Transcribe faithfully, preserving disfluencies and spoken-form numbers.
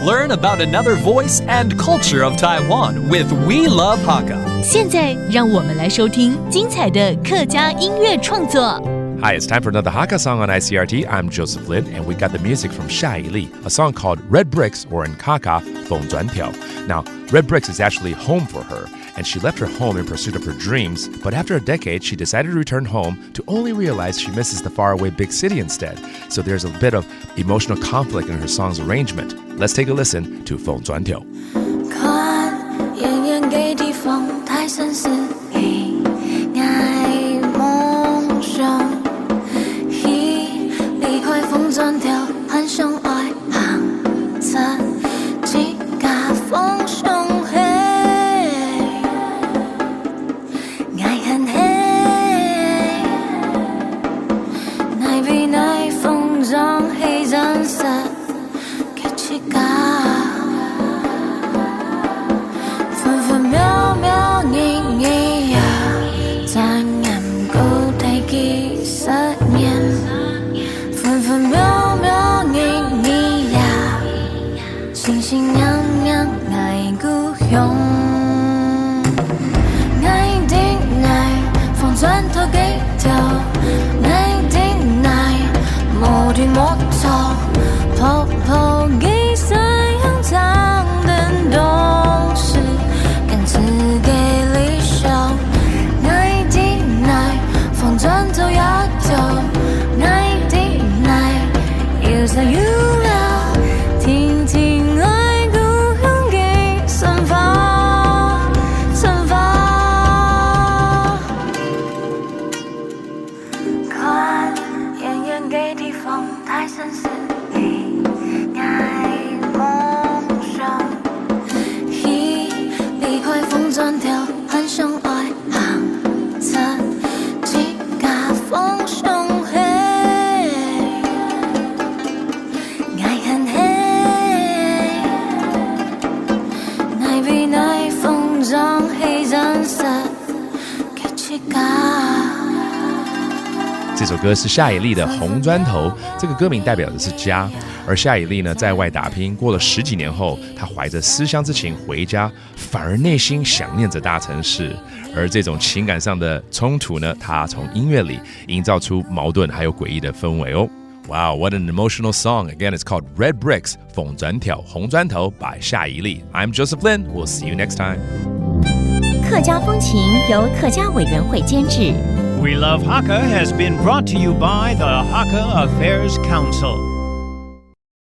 Learn about another voice and culture of Taiwan with We Love Hakka. 现在让我们来收听精彩的客家音乐创作。 Hi, it's time for another Hakka song on I C R T. I'm Joseph Lin, and we got the music from Xia Yili, a song called Red Bricks, or in Kaka, 红砖头. Now, Red Bricks is actually home for her, and she left her home in pursuit of her dreams, but after a decade, she decided to return home to only realize she misses the faraway big city instead. So there's a bit of emotional conflict in her song's arrangement. Let's take a listen to 红砖头. 看，远远个地方，大城市里，爱梦想。去，离开红砖头，很想爱行出自家方向去。爱很黑，爱比爱风中黑颜色。 个自家。分分秒秒日日夜，再也毋顾大个思念。分分秒秒日日夜，心心念念爱故乡。爱的爱，红砖头个头，爱的爱，无对无错， 泡泡个山羊长等东西，跟自己理想。爱的爱，红砖头丫头，爱的爱，有山有料，听听爱故乡个生活，生活。 看，远远个地方，大城市里，爱梦想。去，离开红砖头，很想爱行出自家方向去。爱很黑，爱比爱风中黑颜色。 这首歌是夏野丽的《红砖头》，这个歌名代表的是家。而夏野丽呢，在外打拼，过了十几年后，她怀着思乡之情回家，反而内心想念着大城市。而这种情感上的冲突呢，她从音乐里营造出矛盾还有诡异的氛围哦。Wow, what an emotional song. Again, it's called Red Bricks, 红砖头, 红砖头 by 夏野丽. I'm Joseph Lin. We'll see you next time. 客家风情由客家委员会监制。 We Love Hakka has been brought to you by the Hakka Affairs Council.